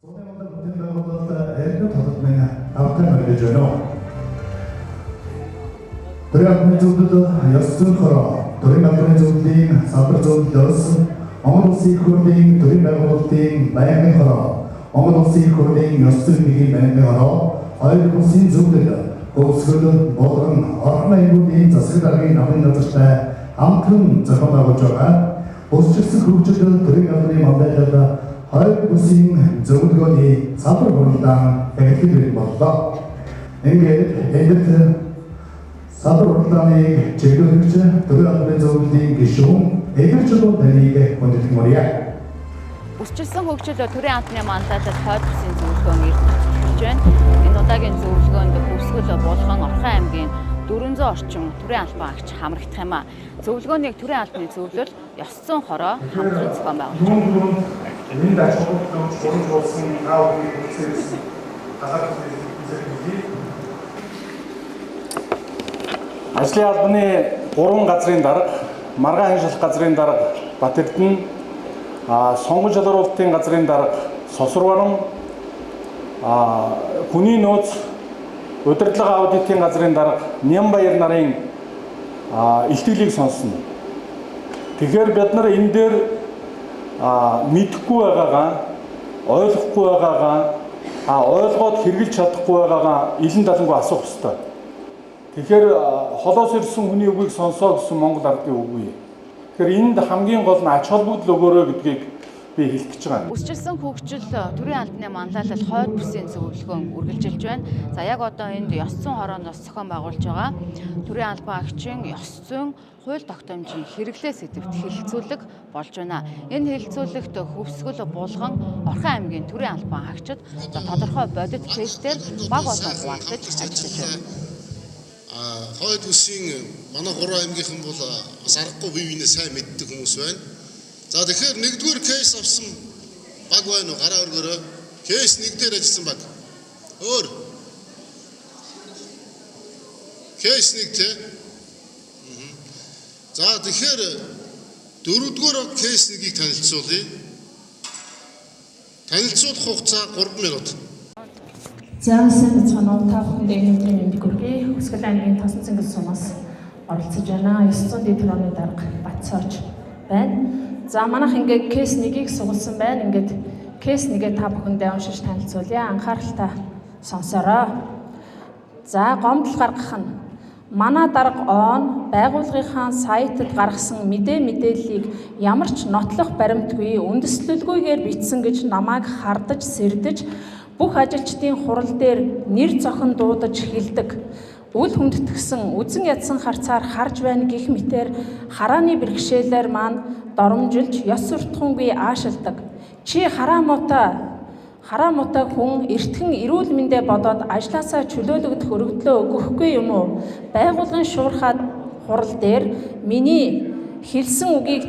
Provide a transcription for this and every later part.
Зуны мандал бүтээн байгуулалт Эрдэнэ толгод минь автай морилж байна. Төрийн албаны зөвлөл ёс зүйн хороо, төрийн албаны зөвлөлийн салбар зөвлөлөөс Монгол Улсын Их Хурлын төрийн байгуулалтын байнгын хороо, Монгол Улсын Их Хурлын ёс зүйн нийгмийн байнгын хороо, хоёр бүсийн зөвлөл, Хөвсгөл, Булган, Орхон аймагын засаг даргын намын газартай хамтран зохион байгуулж байгаа Бүсчилсэн хөгжил төрийн албаны мандатад хоёр бүсийн зөвлөгөөний салбар хуралдаан эхлэх боллоо. Ингээд энд салбар хуралдааныг чиглүүлэгч төрийн албаны зөвлөлийн гишүүн Эдгэр Чулуун таныг хүндэтгэн мөрье. Бүсчилсэн хөгжил төрийн албаны мандатад хойд бүсийн зөвлөгөөн эрдэнэт эхэлж байна. Энэ удаагийн зөвлөгөөнд Хөвсгөл, Булган, Орхон аймгийн 400 орчим төрийн албан агч хамрагдах юм а. Зөвлөгөөнийг төрийн албаны зөвлөл ёс зүйн хороо хамтран зохион байгуулж байна. Энд ач холбогдол өгч хуралдуулсан та бүхний хүрэлцээрсэн талаар хэлье. Ажлын албаны 3 газрын дарга, маргаан хяншил газрын дарга Бат-Эрдэнэ, сонгон шалгаруулалтын газрын дарга Сосорваран, хүний нөөц удирдлага аудитын газрын дарга Нямбаяр нарын илтгэлийг сонсно. Тэгэхээр бид нар энэ дээр мэдэхгүй байгаагаа, ойлгохгүй байгаагаа, ойлгоод хэрэгжилж чадахгүй байгаагаа илэн далангүй асуух ёстой. Тэгэхээр холоос ирсэн хүний үгийг сонсоо гэсэн Монгол ардын үг үгүй. Тэгэхээр энд хамгийн гол нь ач холбогдол өгөөрэй гэдгийг би хэлэх гэж байгаа. Бүсчилсэн хөгжил төрийн албаны манлайлал хойд бүсийн зөвлөгөөн үргэлжилж байна. За яг одоо энд ёс зүйн хорооноос зохион байгуулж байгаа төрийн албан агчийн ёс зүйн хууль тогтоомжийн хэрэглээ сэдэвт хэлэлцүүлэг болж байна. Энэ хэлэлцүүлэгт Хөвсгөл, Булган, Орхон аймгийн төрийн албан агчид за тодорхой бодит кейсээр баг олон хуваагдаж ажиллаж байна. Хойд бүсийн манай 3 аймгийнхан бол бас аргагүй бие биенээ сайн мэддэг хүмүүс байна. За тэгэхээр нэгдүгээр кейс авсан баг байна уу? Гараа өргөөрэй. Кейс нэг дээр ажилласан баг. Өөр. Кейс нэг те. За тэгэхээр дөрөвдүгээр кейс нэгийг танилцуулъя. Танилцуулах хугацаа 3 минут. За сайн бацгаана уу, та бүхэндээ энэ өдрийн мэндийг хүргэе. Хөвсгөл аймгийн Тосон цэнгэл сумаас оролцож байна. 900 дээд хорооны дарга Батсооч байна. За манайх ингээд кейс нэгийг сугалсан байна. Ингээд кейс нэгээ та бүхэндээ уншиж танилцуулъя. Анхааралтай сонсороо. За гомдол гаргах нь манай дарга ООН байгууллагынхаа сайтад гаргасан мэдээллийг ямар ч нотлох баримтгүй үндэслэлгүйгээр бичсэн гэж намайг хардаж сэрдэж бүх ажилчдын хурал дээр нэр зохин дуудаж хэлдэг. Үл хүндэтгэсэн үзэн ядсан харцаар харж байна гэх мэтээр харааны бэрхшээлээр маань доромжилж ёс суртахуунгүй аашилдаг. Чи хараа муутай хүн эртхэн эрүүл мэндэ бодоод ажлаасаа чөлөөлөгдөх өргөдлөө өгөхгүй юм уу? Байгууллагын шуурхай хурал дээр миний хэлсэн үгийг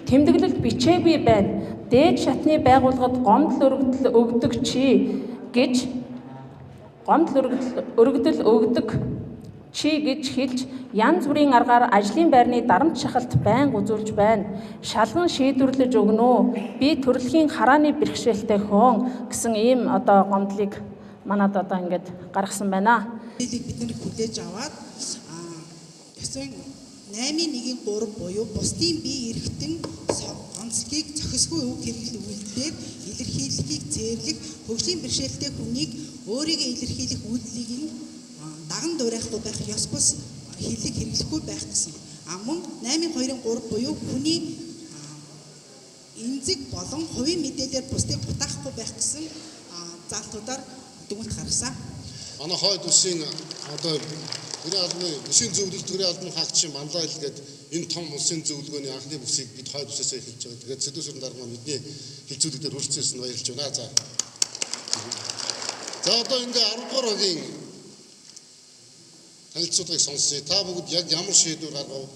тэмдэглэлд бичээгүй байна. Дээд шатны байгууллагад гомдол өргөдөл өгдөг чи гэж гомдол өргөдөл өгдөг чи гэж хэлж янз бүрийн аргаар ажлын байрны дарамт шахалт байнга үзүүлж байна. Шалган шийдвэрлэж өгнө үү? Би төрөлхийн харааны бэрхшээлтэй хүн гэсэн ийм одоо гомдлыг манад одоо ингээд гаргасан байна. Мэдээллийг бид нар хүлээж аваад ёс зүйн 8.1-ийн 3 буюу бусдын бие эрхтэн онцлогийг зохисгүй үг хэрэглэх үйлдэлээр илэрхийлэхийг цээрлэх хөгжлийн бэрхшээлтэй хүнийг өөрийгөө илэрхийлэх үйлдэлийг нь даган дуурайхгүй байх ёс бус хэллэг хэрэглэхгүй байх гэсэн. А мөн 8.2-ын 3 буюу хүний эмзэг болон хувийн мэдээлэлээр бусдыг бутаахгүй байх гэсэн заалтуудаар дүгнэлт гаргасан. Манай хойд бүсийн одоо төрийн албаны бүсийн зөвлөл төрийн албаны хаагчийн манлайл гэдэг энэ том улсын зөвлөгөөний анхны бүсийг бид хойд бүсээсээ эхэлж байгаа. Тэгээд сэдвүүсрэн дарга маань бидний хэлцүүлэг дээр хүрэлцээрсэн баярлж байна. За. За одоо ингээ 10 дугаар багийн танилцуулгыг сонсъё. Та бүгд яг ямар шийдвэр гаргав?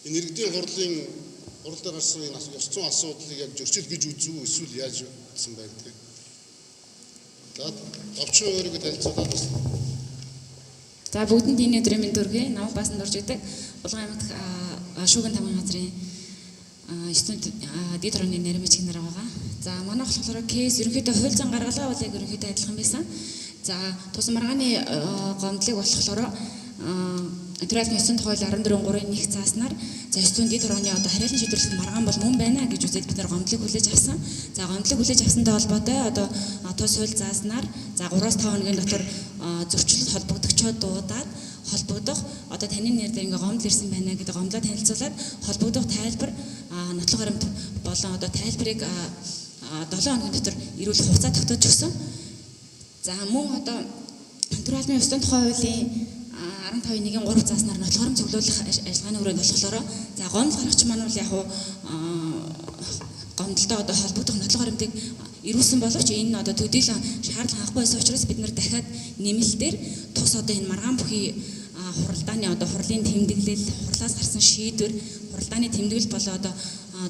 Энэ иргэдийн хурал дээр гарсан энэ ёс зүйн асуудлыг яг зөрчил гэж үзв үү эсвэл яаж үзсэн байх вэ? За товчхон өөрийгөө танилцуулаад бас. За бүгдэнд энэ өдрийн мэнд хүргэе. Намайг Баасан дурж гэдэг. Булган аймагт шүүгэн тамгын газрын 9 дээд хорооны наримч нар байгаа. За манай болохоор кейс ерөнхийдөө хууль зан гаргалгаа бол яг ерөнхийдөө адилхан байсан. За тус маргааны гомдлыг болохоор төрийн албаны ёс зүйн тухай 14.3-ын 1 зааснаар за ёс зүйн дэд хорооны одоо хариалан шийдвэрлэх маргаан бол мөн байна гэж үзээд бид нар гомдлыг хүлээж авсан. За гомдлыг хүлээж авсантай холбоотой одоо тус хууль зааснаар за 3-5 хоногийн дотор зөрчилд холбогдогчоо дуудаад холбогдох одоо таны нэр дээр ингээ гомдол ирсэн байна гэдэг гомдлоо танилцуулаад холбогдох тайлбар нотлох баримт болон одоо тайлбарыг 7 хоногийн дотор ирүүлэх хугацаа тогтоож өгсөн. За мөн одоо төрийн албаны ёс зүйн тухай хуулийн 15-ын 1-ийн 3 зааснаар нотлох баримт цуглуулах ажиллагааны хүрээнд болохоор за гомдол гаргагч маань бол яг гомдолтой одоо холбогдох нотлох баримтыг ирүүлсэн боловч энэ нь одоо төдийлөн шаардлага хангахгүй байсан учраас бид нар дахиад нэмэлтээр тус одоо энэ маргаан бүхий хуралдааны одоо хурлын тэмдэглэл, хурлаас гарсан шийдвэр, хуралдааны тэмдэглэл болоо одоо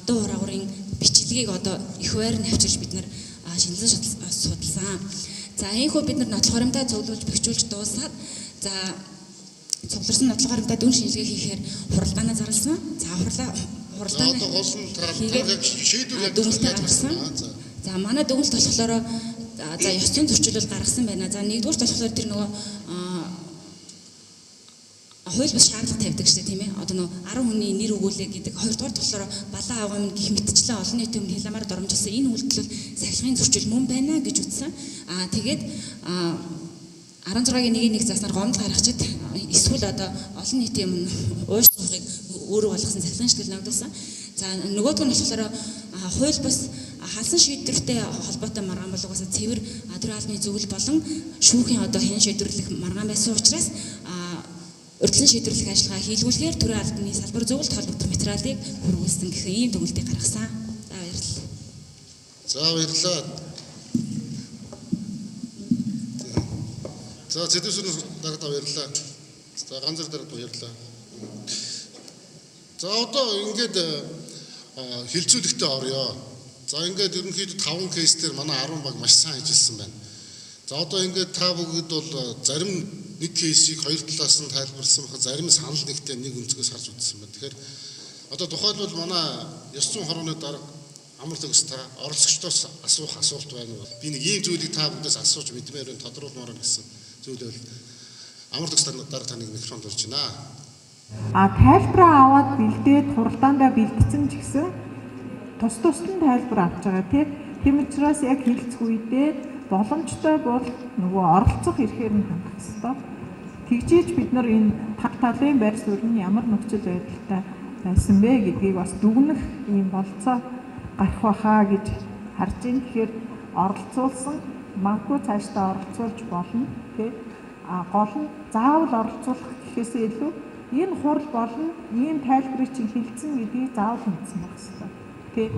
дуу хураагуурын бичлэгийг одоо их байр нь авчирч бид нар шинэлэн судалсан. За ийхүү бид нар нотлох баримтаа цуглуулж бэхжүүлж дуусаад за цугларсан нотлох баримтаа дүн шинжилгээ хийхээр хуралдаанаа зарласан. За хуралдаанаа одоо гол нь хийгээд шийдвэр яг дүгнэлтээ гаргасан. За манай дүгнэлт болохоор за ёс зүйн зөрчил гаргасан байна. За нэгдүгüрт болохоор тэр нөгөө хууль бус шаардлага тавьдаг шүү дээ, тийм ээ. Одоо нөгөө 10 хүний нэр өгүүлээ гэдэг. Хоёрдугаар болохоор балаа авгаа минь гих мэтчлэн олон нийтийн өмнө хиламаар доромжилсан энэ үйлдэл бол сахилгын зөрчил мөн байна гэж үзсэн. Аа тэгээд 16-гийн 1-ийн 1 зааснаар гомдол гаргачид эсвэл одоо олон нийтийн өмнө ууш суухыг өөрөө болгосон сахилгын шийдэл ногдуулсан. За нөгөөдг нь болохоор хууль бус халсан шийдвэртэй холбоотой маргаан бол угаасаа цэвэр төрийн албаны зөвлөл болон шүүхийн одоо хэн шийдвэрлэх маргаан байсан учраас урьдчилан шийдвэрлэх ажиллагаа хийлгүүлэхээр төрийн албаны салбар зөвлөлт холбогдох материалыг хүргүүлсэн гэхэн ийм дүгнэлтийг гаргасан. За баярлалаа. За баярлалаа. За зэдвэсүн дарагт баярлалаа. За ганцэр дарагт баярлалаа. За одоо ингээд хилцүүлэгтээ орё. За ингээд ерөнхийдөө 5 кейс дээр манай 10 баг маш сайн ажилласан байна. За одоо ингээд та бүгд бол зарим нэг кейсийг хоёр талаас нь тайлбарласан баха, зарим санал нэгтэй нэг өнцгөөс харж үзсэн байна. Тэгэхээр одоо тухайлбал манай ёс зүйн хорооны дарга амар төгс та оролцогчдоос асуух асуулт байна уу? Би нэг ийм зүйлийг та бүгдээс асууж мэдмээр байна, тодруулмаар байна гэсэн зүйл бол амар төгс дарга таныг микрофонд орж байна. А тайлбараа аваад бэлдээд хуралдаандаа бэлдсэн ч гэсэн тус тусдан тайлбар авч байгаа тий. Тийм учраас яг хилцэх үедээ боломжтой бол нөгөө оролцох эрхээр нь хангах ёстой. Тэгжээж бид нар энэ тав талын байр суурь нь ямар нөхцөл байдалтай байсан бэ гэдгийг бас дүгнэх ийм болцоо гарах байхаа гэж харж байна. Тэгэхээр оролцуулсан магадгүй цаашдаа оролцуулж болно тий. А гол нь заавал оролцуулах гэхээсээ илүү энэ хурал болно, ийм тайлбарыг чинь хилцэн гэдгийг заавал мэдсэн байх ёстой. Тий.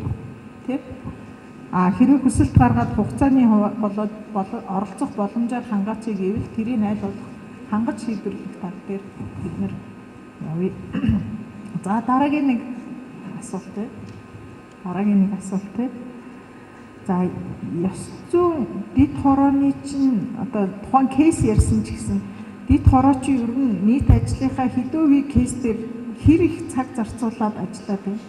Тий. А хэрвээ хүсэлт гаргаад хугацааны болоод оролцох боломжоор хангаач гэвэл тэрийг аль болох хангаж шийдвэрлэх тал дээр бид нэр явъя. За дараагийн нэг асуулт ээ. Дараагийн нэг асуулт ээ. За ёс зүйн дэд хорооны чинь одоо тухайн кейс ярьсан ч гэсэн дэд хороо чи ер нь нийт ажлынхаа хэдэн хувийг кейс дээр хэр их цаг зарцуулаад ажиллаад байна?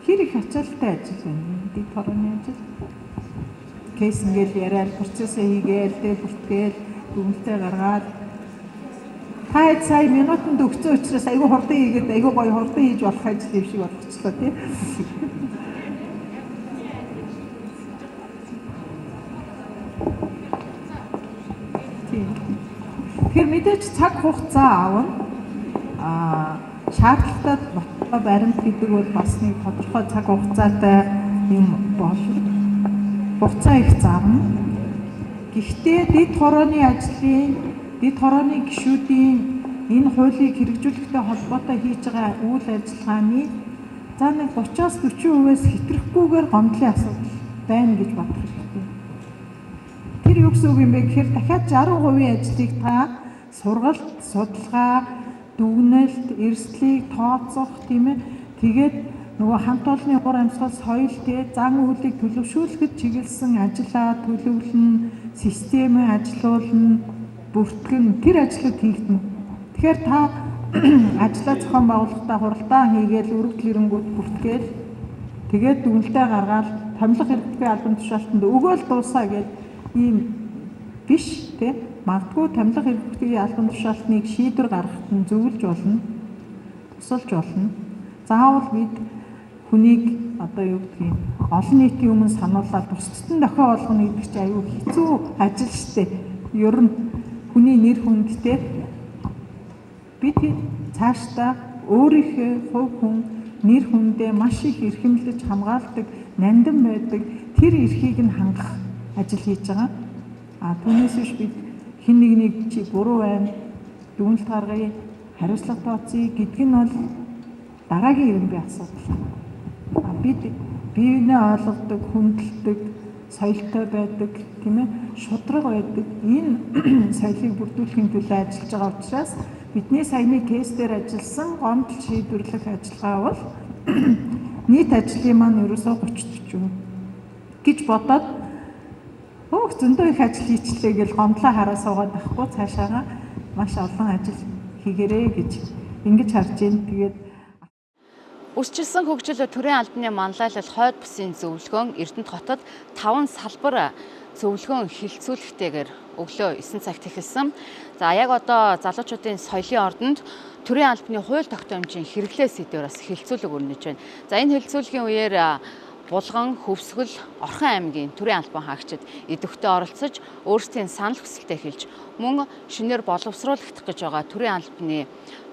Хэр их ачаалттай ажил байна дэд хорооны ажил? Кейс ингээл яриад, процессээ хийгээл, тэ бүртгээл, дүгнэлтээ гаргаад та сая минутанд өгсөн учраас айгүй хурдан хийгээд айгүй гоё хурдан хийж болох ажил юм шиг болгочлоо тий. Тэгэхээр мэдээж цаг хугацаа авна. Аа шаардлагатай боттой баримт гэдэг бол бас нэг тодорхой цаг хугацаатай юм болно. Хугацаа их зарна. Гэхдээ дэд хорооны ажлын, дэд хорооны гишүүдийн энэ хуулийг хэрэгжүүлэхтэй холбоотой хийж байгаа үйл ажиллагааны за нэг 30-аас 40%-аас хэтрэхгүйгээр гомдлын асуудал байна гэж бодох хэрэгтэй. Тэр юу гэсэн үг юм бэ гэхээр дахиад 60% ажлыг та сургалт, судалгаа, дүгнэлт, эрсдлийг тооцох тийм ээ. Тэгээд нөгөө хамт олонны ур амьсгал, соёл, тэгээ зан үйлийг төлөвшүүлэхэд чиглэсэн ажлаа төлөвлөн, системээ ажилуулна, бүртгэн тэр ажлууд хийгдэнэ. Тэгэхээр та ажлаа зохион байгуулахдаа хуралдаан хийгээл, өргөдөл эренгүүд бүртгээл Тэгээд дүгнэлтээ гаргаад томилох хэрэггүй албан тушаалтанд өгөөл дуусаа гэж ийм биш тий. Магадгүй томилох хэрэггүй албан тушаалтныг шийдвэр гаргахад нь зөвлөж болно. Тусалж болно. Заавал бид хүнийг одоо юу гэдгийг олон нийтийн өмнө сануулаад бусдад нь дохио болгоно гэдэг чинь аюу хэцүү ажил штэ. Ер нь хүний нэр хүндтэй бид цаашдаа өөрийнхөө хувь хүн нэр хүндээ маш их эрхэмлэж хамгаалдаг, нандин байдаг тэр эрхийг нь хангах ажил хийж байгаа. А түүнээс биш бид хэн нэгнийг чи буруу байна, дүгнэлт гаргая, хариуцлага тооцъё гэдг нь бол дараагийн иргэнбий асуудал. А бид биенээ ойлгодог, хүндэлдэг, соёлтой байдаг, тийм ээ, шударга байдаг. Энэ соёлыг бүрдүүлэхийн төлөө ажиллаж байгаа учраас бидний саяны кейс дээр ажилласан гомдол шийдвэрлэх ажиллагаа бол нийт ажлын маань ерөөсөө 30 40% гэж бодоод хөөх зөндөө их ажил хийчлээ гэж гомдлоо хараа суугаад байхгүй цаашаага маш олон ажил хийгэрээ гэж ингэж харж байна. Тэгээд Үрчилсэн хөгжил төрийн албаны манлайлал хойд бүсийн зөвлөгөөн Эрдэнэт хотод 5 салбар зөвлөгөөн хилцүүлэхтэйгээр өглөө 9 цагт эхэлсэн. За яг одоо залуучуудын соёлын ордонд төрийн албаны хууль тогтоомжийн хэрэглээ сэдвээр бас хилцүүлэг өрнөж байна. За энэ хилцүүлгийн үеэр Булган, Хөвсгөл, Орхон аймгийн төрийн албан хаагчид идэвхтэй оролцож өөрсдийн санал хүсэлтээ хэлж мөн шинээр боловсруулагдах гэж байгаа төрийн албаны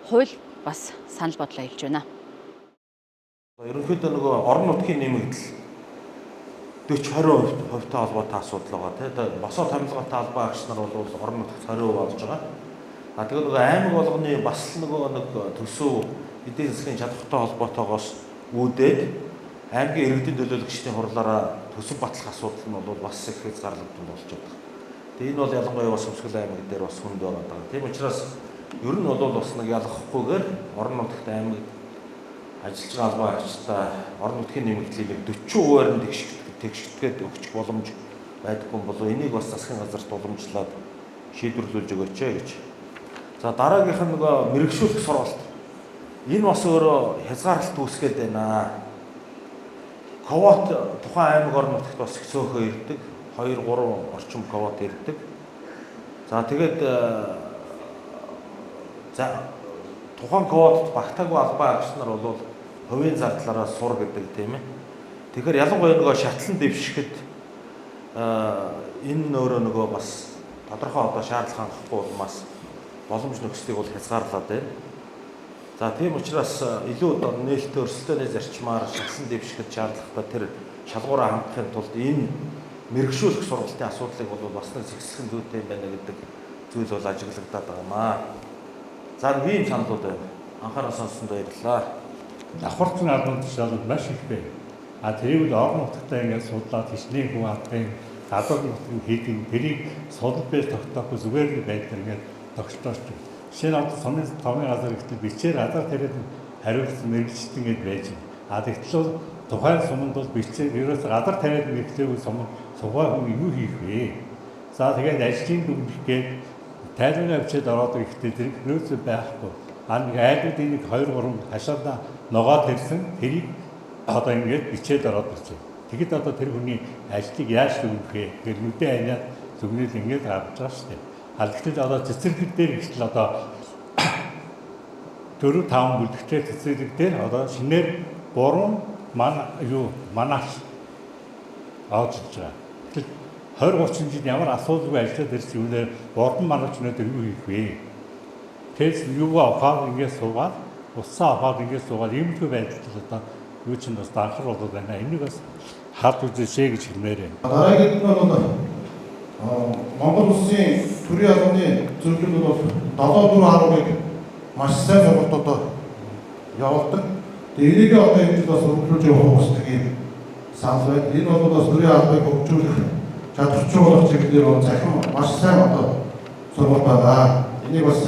хууль бас санал бодлоо хэлж байна. Ерөнхийдөө нөгөө орон нутгийн нэмэгдэл 40 20% хувьтай холбоотой асуудал байгаа тийм. Босоо томилгоотой албан агч нар бол орон нутагт 20% болж байгаа. А тэгээ нөгөө аймаг болгоны бас л нөгөө нэг төсөв эдийн засгийн чадвартай холбоотойгоос үүдээд аймгийн иргэдийн төлөөлөгчдийн хурлаараа төсөв батлах асуудал нь бол бас их хязгаарлагдсан болж байгаа. Тэгээ энэ бол ялангуяа бас Өмсгөл аймаг дээр бас хүнд байгаа. Тийм учраас ер нь бол бас нэг ялгахгүйгээр орон нутагт аймаг ажиллаж байгаа албан агчдаа орон нутгийн нэмэгдлийг 40%-аар нь тэгшигдгээд өгчих боломж байдаггүй болов энийг бас засгийн газарт уламжлаад шийдвэрлүүлж өгөөч гэж. За дараагийнх нь нөгөө мэрэгшүүлэх сургалт. Энэ бас өөрөө хязгаарлалт үүсгээд байна. Квот тухайн аймаг орон нутагт бас их цөөхөн ирдэг. 2 3 орчим квот ирдэг. За тэгээд за тухайн квотод багтаагүй албан агч нар бол хувийн зардлаараа сур гэдэг тийм ээ. Тэгэхээр ялангуяа нөгөө шатлан дэвшихэд энэ өөрөө нөгөө бас тодорхой одоо шаардлага хангахгүй улмаас боломж нөхцөлийг бол хязгаарлаад байна. За тийм учраас илүү одоо нээлттэй өрсөлдөөний зарчмаар шатлан дэвшихэд шаардлагатай тэр шалгуураа хангахын тулд энэ мэрэгшүүлэх сургалтын асуудлыг бол бас нэг зэгслэх зүйтэй юм байна гэдэг зүйл бол ажиглагдаад байгаа маа. За нэг ийм саналууд байна. Анхаарал сонссонд баярлалаа. Давхарцсан албан тушаалууд маш их байна. А тэрийг л орон нутагтаа ингээд судлаад хичнээн хүн адгын гадуур нутгийн хийдэг тэрийг судал бэж тогтоохгүй зүгээр л байдлаар ингээд тогтоошдаг. Жишээ нь одоо сумын томын газар ихтэй бичээр газар тариад хариуцсан мэрэгчт ингээд байж байна. А тэгтэл тухайн суманд бол бичээр ерөөсөө газар тариад мэрэгчлээгүй суманд тухайн хүн юу хийх вэ? За тэгээд ажлын дүгнэх гээд тайлбарын авчиад ороод ирэхдээ тэр ерөөсөө байхгүй. А нэг айлуудын нэг 2 3 хашаалаа ногоод ирсэн тэрийг одоо ингээд бичээд ороод ирж байна. Тэгэд одоо тэр хүний ажлыг яаж дүгнэх вэ? Тэгэхээр нүдэ аниад дүгнэл ингээд гаргаж байгаа шүү дээ. А тэгтэл одоо цэцэрлэг дээр ихтэл одоо 4 5 бүлэгтэй цэцэрлэг дээр одоо шинээр 3 манаач авч ирж байгаа. Тэгтэл 20 30 жил ямар асуудалгүй ажиллаад ирсэн юунээр 3 манаач өнөөдөр юу хийх вэ? Тэгээс юугаа авахаар ингээд суугаад усаа авахаар ингээд суугаад иймэрхүү байдалд одоо юу ч бас данхар болоод байна. Энийг бас харж үзээсэй гэж хэлмээр байна. Дараагийн нь бол Монгол улсын төрийн албаны зөвлөл бол 7 4 10-ыг маш сайн сургалт одоо явуулдаг. Тэгээ энийг одоо энэ жил бас өргөжлүүлж явах бас нэг юм санал байна. Энэ бол бас төрийн албыг хөгжүүлэх чадварчгүй болох чиглэлээр бол захин маш сайн одоо сургалт байгаа. Энийг бас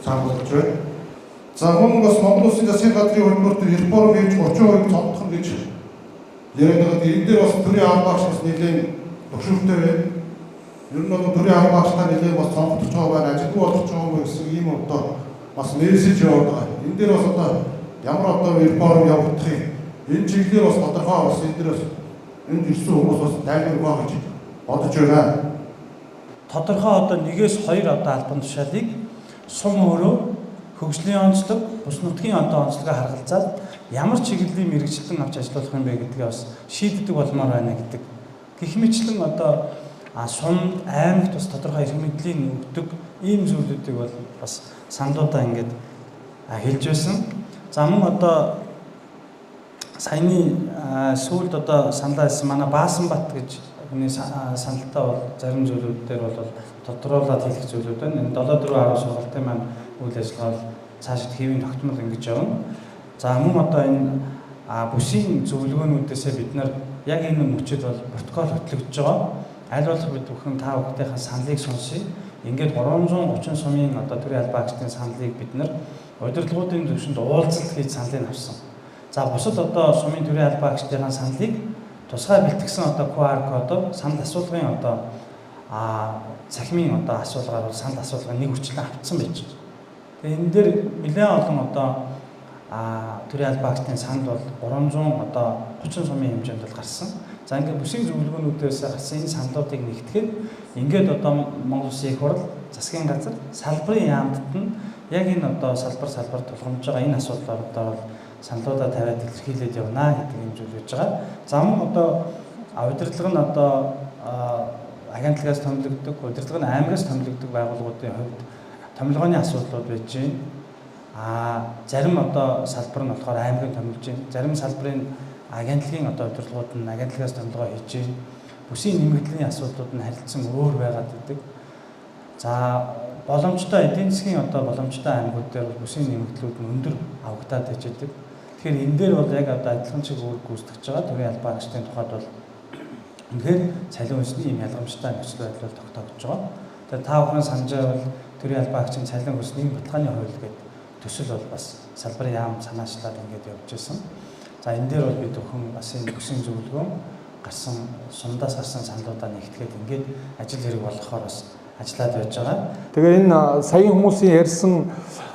санал болгож байна. За мөн бас Монгол улсын засгийн газрын хөтөлбөрт реформ хийж 30% цогцох гэж яриад байгаа. Энэ дээр бас төрийн албан агч бас нэлээд төвшөлттэй байна. Ер нь бол төрийн албан агчдаа нэлээд бас цогцож байгаа байна, ажилгүй болгож байгаа юм гэсэн ийм одоо бас мессеж яваад байгаа. Энэ дээр бас одоо ямар одоо реформ явагдах юм, Энэ чиглэлээр бас тодорхой бас энэ дээрээс энд ирсэн хүмүүс бас тайлбар өгөө гэж бодож байна. Тодорхой одоо 1-2 одоо албан тушаалыг сум өөрөө хөгжлийн онцлог, бус нутгийн одоо онцлогоо харгалзаад ямар чиглэлийн мэргэжилтэн авч ажиллах юм бэ гэдгээ бас шийддэг болмоор байна гэдэг. Гэх мэтлэн одоо сумд, аймагт бас тодорхой эрх мэдлийн өгдөг ийм зүйлүүдийг бол бас саналуудаа ингээд хэлж байсан. За мөн одоо саяны сүүлд одоо саналаа хэлсэн манай Баасанбат гэж хүний саналтай бол зарим зүйлүүд дээр бол тодруулаад хэлэх зүйлүүд байна. Энэ 7-4-10 сургалтын маань үйл ажиллагаа бол цаашид хэвийн тогтмол ингэж явна. За мөн одоо энэ бүсийн зөвлөгөөнүүдээсээ бид нар яг энэ мөчид бол протокол хөтлөгдөж байгаа. Аль болох бид бүхэн та бүхнийхээ саналыг сонсъё. Ингээд 330 сумын одоо төрийн албан агчдын саналыг бид нар удирдлагуудын түвшинд уулзалт хийж саналыг авсан. За бусад одоо сумын төрийн албан агчдын саналыг тусгай бэлтгэсэн одоо QR кодоор санал асуулгын одоо цахимын одоо асуулгаар бол санал асуулгын нэг хүчлэн авцсан байж байна. Тэгээ энэ дээр нэлээд олон одоо төрийн албан агчдын санал бол 300 одоо 30 сумын хэмжээнд бол гарсан. За ингээд бүсийн зөвлөгөөнүүдээс гарсан энэ саналуудыг нэгтгэхэд ингээд одоо Монгол Улсын их хурл, засгийн газар, салбарын яамдад нь яг энэ одоо салбар тулгамж байгаа энэ асуудлаар одоо бол саналуудаа тавиад илэрхийлээд явна гэдэг юм зүйл байж байгаа. За мөн одоо удирдлага нь одоо агентлагаас томилогддог, удирдлага нь аймагаас томилогддог байгууллагуудын хувьд томилгооны асуудлууд байж байна. Зарим одоо салбар нь болохоор аймгийн томилж байна. Зарим салбарын агентлагийн одоо удирдлагууд нь агентлагаас томилгоо хийж байна. Бүсийн нэмэгдлийн асуудлууд нь харилцан өөр байгаад байдаг. За боломжтой эдийн засгийн одоо боломжтой аймагуд дээр бол бүсийн нэмэгдлүүд нь өндөр авагдаад байж байдаг. Тэгэхээр энэ дээр бол яг одоо адилхан чиг үүрэг гүйцэтгэж байгаа төрийн албан агчдын тухайд бол үнэхээр цалин хөлсний ийм ялгамжтай нөхцөл байдал бол тогтоогдож байгаа. Тэгэхээр та бүхэн санаж байвал төрийн албан агчийн цалин хөлсний баталгааны хууль гэдэг төсөл бол бас салбарын яам санаачлаад ингээд явж байсан. За энэ дээр бол бид бүхэн бас энэ бүсийн зөвлөгөө гарсан сумдаас гарсан саналуудаа нэгтгээд ингээд ажил хэрэг болгохоор бас ажиллаад байж байгаа. Тэгээ энэ саяын хүмүүсийн ярьсан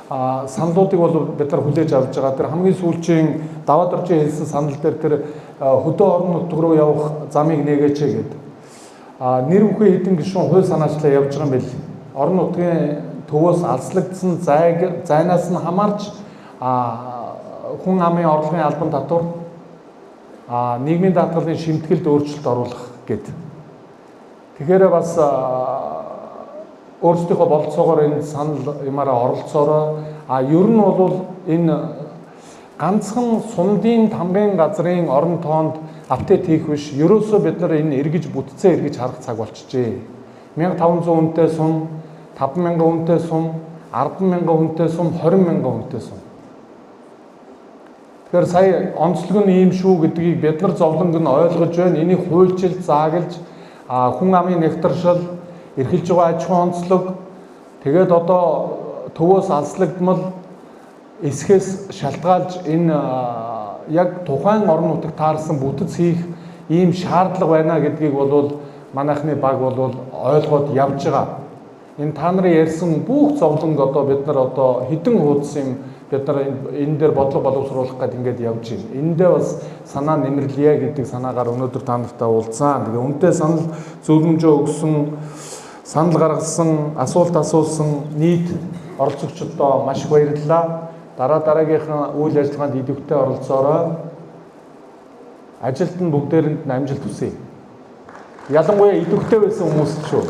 саналуудыг бол бид нар хүлээж авч байгаа. Тэр хамгийн сүүлчийн даваад оржийн хэлсэн санал дээр тэр хөдөө орон нутг руу явах замыг нээгээч гээд. Нэр бүхий хэдэн гишүүн хууль санаачлаа явж байгаа юм бэл. Орон нутгийн төвөөс алслагдсан зайнаас нь хамаарч хүн амын орлогын албан татвар нийгмийн даатгалын шимтгэлд өөрчлөлт оруулах гээд. Тэгэхээр бас өөрсдийнхөө бололцоогоор энэ санал юмараа оролцоорой. Ер нь бол энэ ганцхан сумдын тамгын газрын орон тоонд апдейт хийх биш. Ерөөсөө бид нар энэ эргэж бүтцээ эргэж харах цаг болчихжээ. 1500 хүнтэй сум, 5000 хүнтэй сум, 100000 хүнтэй сум, 20000 хүнтэй сум. Тэгэхээр сая онцлог нь ийм шүү гэдгийг бид нар зовлонг нь ойлгож байна. Энийг хуульчилж, зааглаж, хүн амын нэгтаршил, эрхэлж байгаа аж ахуйн онцлог, тэгээд одоо төвөөс алслагдмал эсхээс шалтгаалж энэ яг тухайн орон нутагт таарсан бүтэц хийх ийм шаардлага байна гэдгийг бол манайхны баг бол ойлгоод явж байгаа. Энэ та нарын ярьсан бүх зовлонг одоо бид нар одоо хэдэн хуудас юм бид нар энэ дээр бодлого боловсруулах гээд ингээд явж байна. Эндээ бас санаа нэмэрлэе гэдэг санаагаар өнөөдөр та нартай уулзсан. Тэгээ үнтэй санал зөвлөмжөө өгсөн, санал гаргасан, асуулт асуусан нийт оролцогчдоо маш их баярлалаа. Дараа дараагийнхаа үйл ажиллагаанд идэвхтэй оролцоорой. Ажилд нь бүгдээрэнд нь амжилт хүсье. Ялангуяа идэвхтэй байсан хүмүүст шүү.